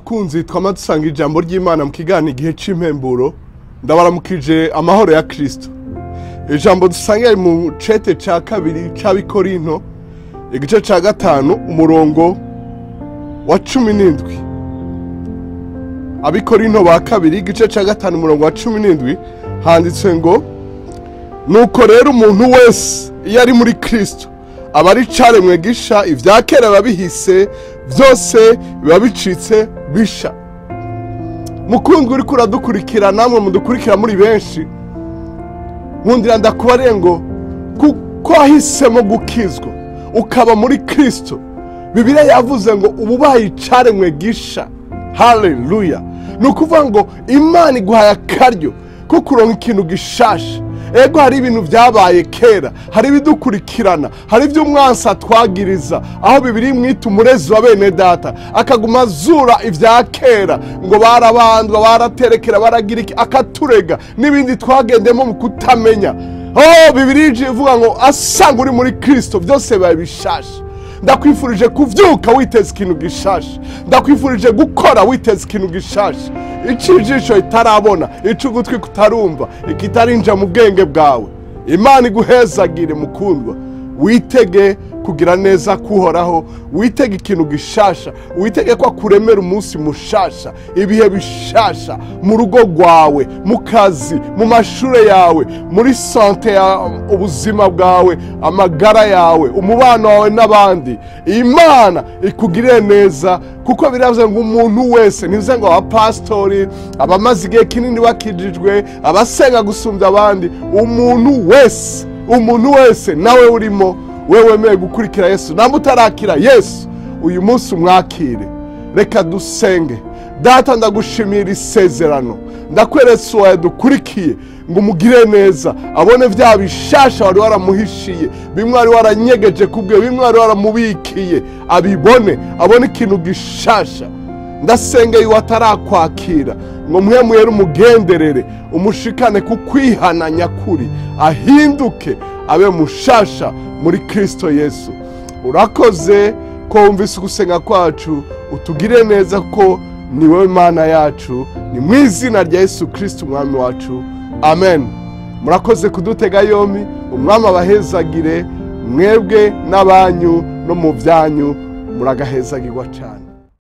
Bakunzi twama dusanga ijambo ry'Imana mu kiganiro igihe c'impemburo, ndabaramukije amahoro ya Kristo. Ijambo dusanga mu cete ca kabiri c'Abikorinto, igice ca 5 umurongo wa 17. Abikorinto ba kabiri igice ca 5 umurongo wa 17 handitswe ngo: nuko rero umuntu wese iyo ari muri Kristo aba ari caremwe gisha, ivya kera babihise byose biba bicitse bisha. Mukundwa uriko uradukurikira, namwe mudukurikira muri benshi, nkundira ndakubariye ngo kuko wahisemo gukizwa ukaba muri Kristo, Bibiliya yavuze ngo ububaye icaremwe gisha. Haleluya! Ni ukuvuga ngo Imana iguhaye akaryo ko kuronka ikintu gishasha. Ego hari ibintu byabaye kera, hari ibidukurikirana, hari ibyo umwansi atwagiriza, aho Bibiliya imwita umurezi wa bene data, akaguma azura ivya kera ngo barabandwa, baraterekera, baragira iki, akaturega n'ibindi twagendemo mu kutamenya. Oh, Bibiliya ivuga ngo asanga uri muri Kristo byose biba bishasha. Ndakwifurije kuvyuka witeze ikintu gishasha, ndakwifurije gukora witeze ikintu gishasha, icijisho itarabona, icugutwi kutarumva, ikitarinja mu bwenge bwawe. Imana iguhezagire mukundwa, witege kugira neza kuhoraho, witege ikintu gishasha, witege ko akuremera umunsi mushasha, ibihe bishasha mu rugo rwawe, mu kazi, mu mashure yawe, muri sante ya ubuzima bwawe, amagara yawe, umubano wawe n'abandi. Imana ikugirire neza, kuko biravuze ngo umuntu wese, ntibivuze ngo abapastori, abamaze igihe kinini bakijijwe, abasenga gusumbya abandi, umuntu wese, umuntu wese nawe urimo, wewe wemeye gukurikira Yesu, namba utarakira Yesu uyu munsi umwakire. Reka dusenge. Data, ndagushimira isezerano, ndakweretse uwawe dukurikiye ngo umugire neza, abone vya bishasha wari waramuhishiye, bimwe wari waranyegeje kubwe, bimwe wari waramubikiye, abibone, abone ikintu gishasha. Ndasenge yuko atarakwakira ngo mwemuyere umugenderere, umushikane ku kwihana nyakuri, ahinduke abe mushasha muri Kristo Yesu. Urakoze ko wumvise ugusenga kwacu, utugire neza ko ni wowe Mana yacu, ni mu izina rya Yesu Kristo umwami wacu, amen. Murakoze kudutega yombi, umwami abahezagire mwebwe n'abanyu no mu byanyu, muragahezagirwa cyane.